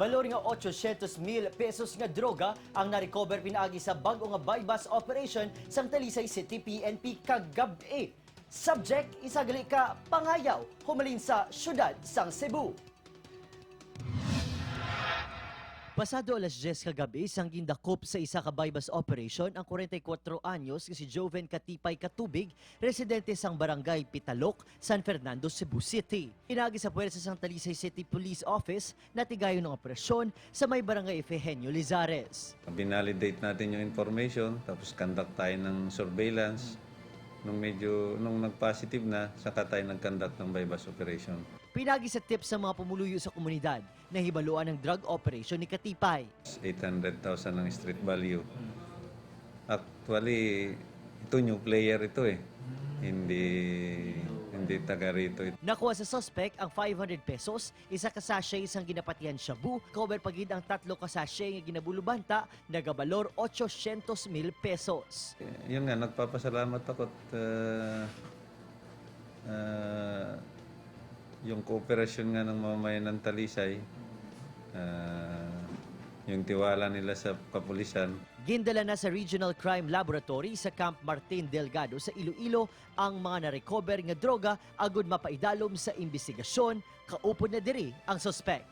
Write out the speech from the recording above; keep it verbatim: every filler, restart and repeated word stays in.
Balor nga ochocientos mil pesos nga droga ang na-recover pinaagi sa bag-o nga buy-bust operation sang Talisay City P N P kagab-i. Subject, isa gali ka pangayaw humalin sa siyudad sang Cebu. Pasado alas diyes kagab-i, sang gindakop sa isa ka buy-bust operation ang kwarenta y kuwatro anyos nga si Joven Katipay Katubig, residente sang Barangay Pitalok, San Fernando, Cebu City. Pinaagi sa puwersa sang Talisay City Police Office, natigayon ang operasyon sa may Barangay Efegenio Lizares. Binalidate natin yung information, tapos conduct tayo ng surveillance. Nung medyo, nung nag-positive na, saka tayo nag-conduct ng buy-bust operation. Pinaagi sa tip sa mga pumuluyo sa komunidad, nahibaluan ang drug operation ni Katipay. Eight hundred thousand ang street value. Actually, ito new player ito eh. Hindi, hindi taga rito ito. Nakuha sa suspect ang five hundred pesos, isa ka sachet sang ginapatihan shabu, cover pa gid ang tatlo ka sachet nga ginabulubanta, nagabalor ochocientos mil pesos. Yun nga, nagpapasalamat ako at, ah, ah, yung kooperasyon nga ng mamamayan ng Talisay, ah, yung tiwala nila sa kapulisan. Gindala na sa Regional Crime Laboratory sa Camp Martin Delgado sa Iloilo ang mga na-recover nga droga agud mapaidalom sa imbestigasyon. Kaupod na diri ang suspek.